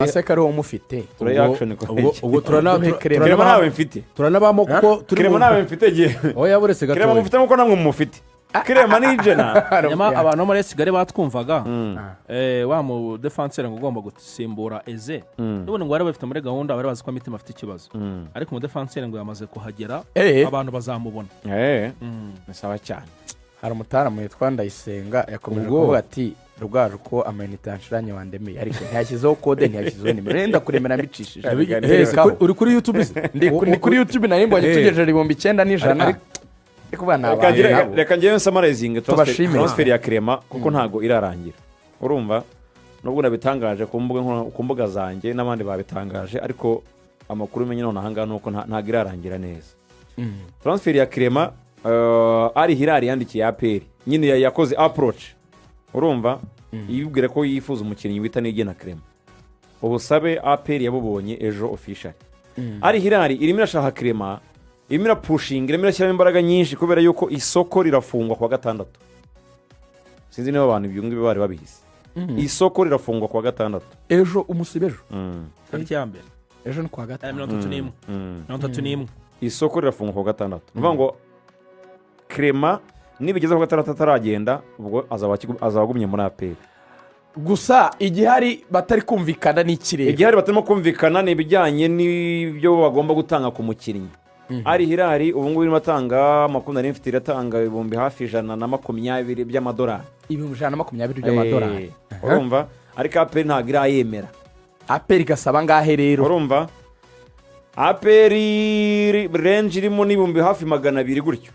Aseka ari wowe umufite. Turayi action. Ubwo Clement. Clement nawe mfite. Turanabamo kuko turi Clement nawe mfite gihe. Oya, buretse Clement gatoya. mufite nkuko namwe mufite Clement ni ijana. Nyama abantu bo muri Kigali batwumvaga, wa mu défenseur ngo ugomba gusimbura Eze n'ubundi ngo bari bafite muri gahunda, bari bazi ko Mitima afite ikibazo, ariko umudefanseri ngo yamaze kuhagera. Abantu bazamubona. Ni sawa cyane. Hari umutaramu witwa Ndayisenga yakomeje kuvuga ati: "Rugaju, ko amayinite yanshiranye wandemeye?" Ariko ntiyashyizeho code, ntiyashyizeho nimero, yenda kuremera mbicishije. Uri kuri YouTube se? Ndi kuri YouTube, nari mbonye tugejeje 9100. Ndi kuvuga ni Reka abantu nabo. Reka ngewe nsummarizinge Tubashimire. transfer ya Clement, kuko ntabwo irarangira. Urumva, nubwo nabitangaje ku mbuga zanjye n'abandi babitangaje, ariko amakuru umenye none ahangaha ni uko ntabwo irarangira neza transfer ya Clement. Al Hilal yandikiye APR nyine, yakoze approach, urumva, yibwira ko yifuza umukinnyi wita Niyigena Clement. Ubusabe APR yabubonye ejo official. Al Hilal irimo irashaka Clement, irimo irapushinga, irimo irashyiramo imbaraga nyinshi kubera yuko isoko rirafungwa kuwa gatandatu. Sinzi niba abantu ibyo ngibyo bari babizi, isoko rirafungwa kuwa gatandatu. Ejo, umusibe ejo. Tariki ya mbere. Ejo ni kuwa gatanu. 31. 31. Isoko rirafungwa kuwa gatandatu, ni ukuvuga ngo Clement nibigeze ku gatandatu ataragenda, ubwo azaba agumye muri APR. Gusa igihari batari kumvikana n'ikirere. Igihari batarimo kumvikana ni ibijyanye n'ibyo bagomba gutanga ku mukinnyi. Al Hilal ubu ngubu irimo atanga amakuru nari mfite, iratanga ibihumbi hafi 120 by'amadolari. 120,000 by'amadolari. Urumva, ariko APR ntabwo irayemera. APR igasaba angahe rero? Urumva, APR range irimo n'ibihumbi hafi 200 gutyo.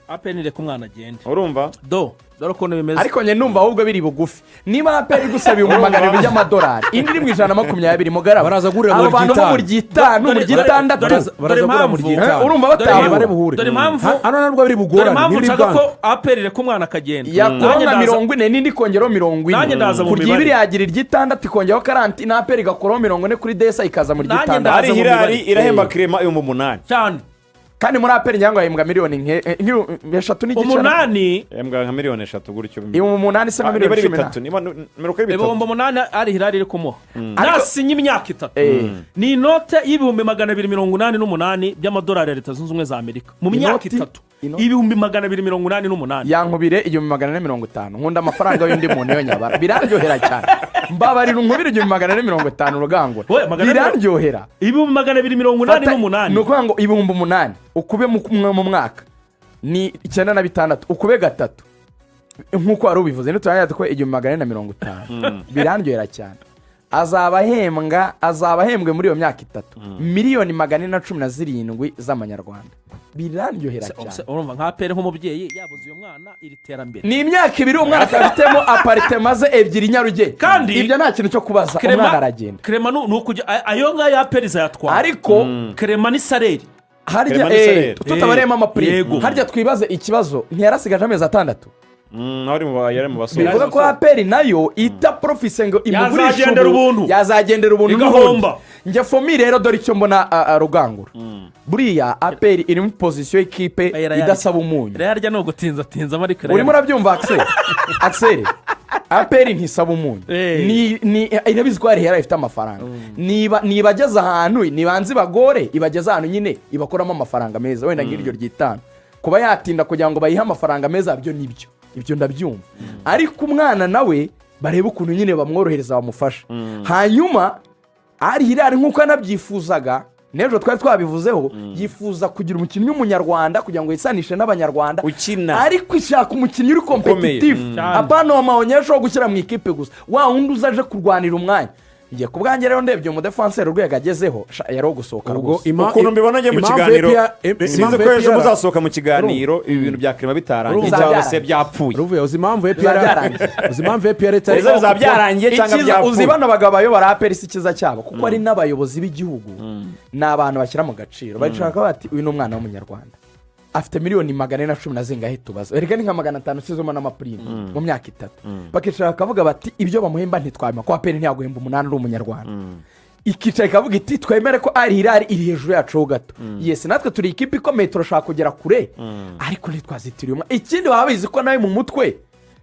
APR nireka umwana agende. Urumva? Dore ukuntu bimeze. Ariko njye numva ahubwo biri bugufi. Niba APR igusaba 200,000 by'amadolari, indi iri mu 120, mugaraba. Baraza guhurira Abo mu bantu bo mu ry'itanu. ry'itanu, mu ry'itandatu. Baraza guhurira mu ry'itanu. Urumva Dore batahura. Bari buhure. Dore impamvu Hano ntabwo biri dore bugorane. impamvu Ntibiri nshaka bwange. ko APR ireka umwana akagenda. Yakuraho Nanjye nka 40, n'indi ikongeraho 40. Nanjye ndaza mu Ku ry'ibiri mibare. yagira iry'itandatu, ikongeraho 40, na APR igakuraho 40 kuri desa, ikaza mu Nanjye ry'itandatu. ndaza Ari mu Hilal mibare. irahemba Clement 8000. Cyane. Kandi muri APR ngira ngo yahembwa miliyoni 3.5. Umunani. Yahembwa nka miliyoni 3 gutyo. 8000 se nka Ah, niba miliyoni ari 10 na bitatu, niba mirongo ari bitatu. 8000 Al Hilal iri kumuha nasinye imyaka 3 ni inote y'288,000 by'amadolari ya Leta Zunze Ubumwe za Amerika mu myaka 3. 288,000. Yankubire 1450. Nkunda amafaranga y'undi muntu iyo nyabara, biraryohera cyane. Mbabarira unkubire 1450, Rugangura. We, Biraryohera. 288. Ni ukuvuga ngo 8000 ukube mu mwaka ni 96, ukube gatatu nk'uko wari ubivuze, niturangira ko 1450. Birandyohera cyane. Azaba ahembwe muri iyo myaka 3 miliyoni 417 z'amanyarwanda. Birandyohera cyane. Urumva nka APR nk'umubyeyi yabuze uyu mwana iri terambere. Ni imyaka 2 umwana akaba afitemo appartement ze ebyiri i Nyarugenge. Ibyo nta kintu cyo kubaza, umwana aragenda. Clement ni ukujya ayo ngayo APR izayatwara. Ariko Clement ni salaire. Harya Clement ni salaire. tutabariyemo amaprime. Yego. Harya twibaze ikibazo, ntiyarasigaje amezi 6? Nawe yari mu basore. Bivuga ko APR nayo ita profise ngo imugurishe Yazagendera ubu, ubuntu. Yazagendera ubuntu Igahomba. n'ubundi. Njye fomi rero, dore icyo mbona, Rugangura, buriya APR iri muri position y'ikipe idasaba umunyu. Rero ni ugutinzatinzamo, ariko Urimo urabyumva, Axel? Axel, APR ntisaba umunyu. Irabizi ko hari ifite amafaranga. Niba nibageze ahantu, nibanze ibagore, ibageze ahantu nyine ibakuramo amafaranga meza, wenda nk'iryo ry'itanu. Kuba yatinda kugira ngo bayihe amafaranga meza, byo nibyo, ibyo ndabyumva. Ariko umwana nawe barebe ukuntu nyine bamworohereza, bamufasha. Hanyuma Al Hilal, nk'uko yanabyifuzaga n'ejo twari twabivuzeho, yifuza kugira umukinnyi w'umunyarwanda kugira ngo yisanishe n'abanyarwanda. Ukina. Ariko ishaka umukinnyi uri compétitif. Cyane. Apana wa maonyesho wo gushyira mu ikipe gusa, wa wundi uza aje kurwanira umwanya. Ngiye ku bwanjye rero, ndebye umudefanseri urwego agezeho, sha, yari uwo gusohoka Ubwo rwose. Ukuntu mbibona njye mu impamvu kiganiro, sinzi impamvu ko ejo APR muzasohoka mu kiganiro ibi bintu bya Clement bitarangiye Urumva. cyangwa se byapfuye. Ruvuye, uzi impamvu APR Byarangiye. uzi impamvu APR itari Ejo bizaba byarangiye cyangwa Icyiza, uzi byapfuye. bano bagabo bayobora APR, si icyiza cyabo, kuko ari n'abayobozi b'igihugu, ni abantu bashyira mu gaciro. Bashaka bati: "Uyu ni umwana w'umunyarwanda, afite miliyoni 410 na zingahe?" Tubaza erega ni nka 500 usizemo n'amaprime mu myaka 3. Bakicara bakavuga bati: "Ibyo bamuhemba ntitwabima," ko APR ntiyaguhemba umunani uri umunyarwanda. Ikicara ikavuga iti: "Twemere ko Al Hilal iri hejuru yacu ho gato, yes, natwe turi ikipe ikomeye, turashaka kugera kure, ariko ntitwazitiriye umwana." Ikindi, baba bizi ko nawe mu mutwe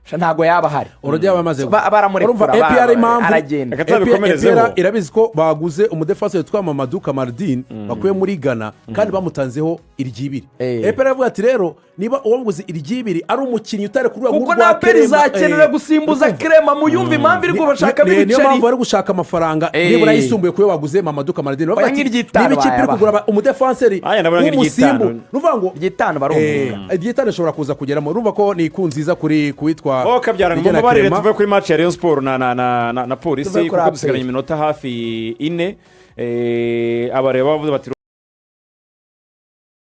Sha, ntabwo yaba ahari. Already yaba amaze. Baramurekura, Urumva APR impamvu aragenda. Reka tuzabikomerezeho. APR irabizi ko baguze umudefansi witwa Mamadou Kamardine bakuye muri Ghana, kandi bamutanzeho iry'ibiri. APR aravuga ati: "Rero niba uwamuguze iry'ibiri ari umukinnyi utari ku rwego Kuko rwa na APR Kerema, izakenera gusimbuza Kerema. Muyumva impamvu iri kubashakamo Niyo mpamvu ibiceri. bari gushaka amafaranga nibura yisumbuye kuyo baguze Mamadou Kamardine. Bavuga Oya, ati, nk'iry'itanu niba ikipe iri bayabaha. kugura umudefanseri Aya, ndabona w'umusimbu, nk'iry'itanu. ni ukuvuga ngo Iry'itanu barumva. Iry'itanu ishobora kuza kugeramo. Urumva ko ni iku nziza kuri kuwitwa Oh, kabyara ngo Niyigena mubabarire, Clement. tuve kuri match ya Rayon Sport na Polisi Tuve kuri kuko APR. dusigaranye iminota hafi 4. Abareba bavuze bati